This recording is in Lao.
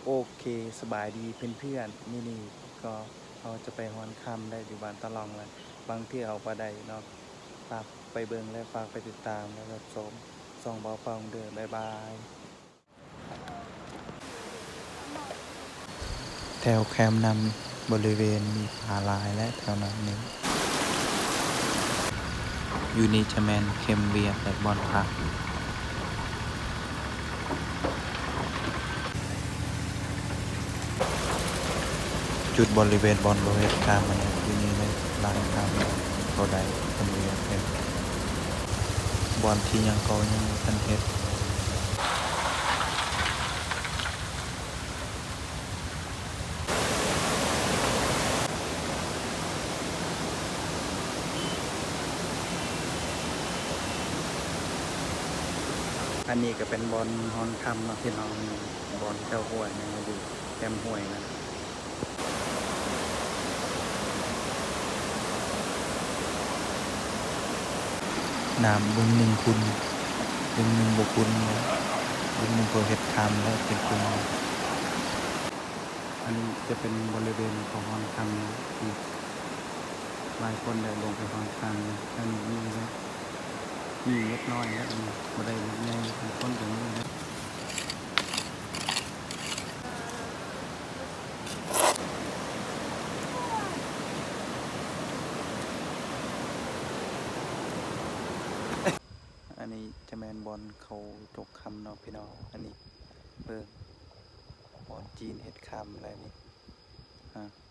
ໂອເຄ ສະບາຍດີເພື່ອນໆ ມື້ນີ້ກໍເຮົາຈະໄປຮ່ອນຄຳໄດ້ຢູ່ບ້ານຕາຫຼອງລະ ບາງເທື່ອເອົາບໍ່ໄດ້ເນາະ. ຝາກໄປເບິ່ງ ແລະ ຝາກໄປຕິດຕາມ ແລະ ຮັບຊົມຊ່ອງບ່າວເປົາເດີ້. ບາຍບາຍ. ແຖວແຄມນຳບໍລິເວນມີປາຫຼາຍ ແລະ ແຖວນັ້ນນີ້ ຢູ່ນີ້ຈະແມ່ນເຄັມວຽດ ແລະ ບ່ອນພັກ. ຈຸດບໍລິເວນບ່ອນເຂົາເຮັດຄາມຫັ້ນແຫຼະ ຢູ່ນີ້ແຫຼະ ຮ້ານຄາມເຂົາໄດ້ ເພິ່ນວຽກເຮັດ ບ່ອນທີ່ຍັງເຂົາຍັງບໍ່ທັນເຮັດ. ອັນນີ້ກໍເປັນບ່ອນຮ່ອນຄຳເນາະພີ່ນ້ອງ ບ່ອນເຈົ້າຫ້ວຍນະ ຢູ່ແຄມຫ້ວຍນະ. ນ້ຳບຶງໜຶ່ງຂຸ່ນ ບຶງໜຶ່ງບໍ່ຂຸ່ນ ບຶງໜຶ່ງເຂົາເຮັດຄາມແລ້ວເປັນຂຸ່ນ. ອັນນີ້ຈະເປັນບໍລິເວນເຂົາຮ່ອນຄຳທີ່ຫຼາຍຄົນໄດ້ລົງໄປຮ່ອນຄຳ. ອັນນີ້ມີແລ້ວ ມີເມັດນ້ອຍແລ້ວ ອັນນີ້ບໍ່ໄດ້ເມັດໃຫຍ່ ບາງຄົນກໍມີແລ້ວ. ອັນນີ້ຈະແມ່ນບ່ອນເຂົາຈົກຄຳເນາະພີ່ນ້ອງ. ອັນນີ້ເບິ່ງ ບ່ອນຈີນເຮັດຄຳແລ້ວນີ້ ຮະ.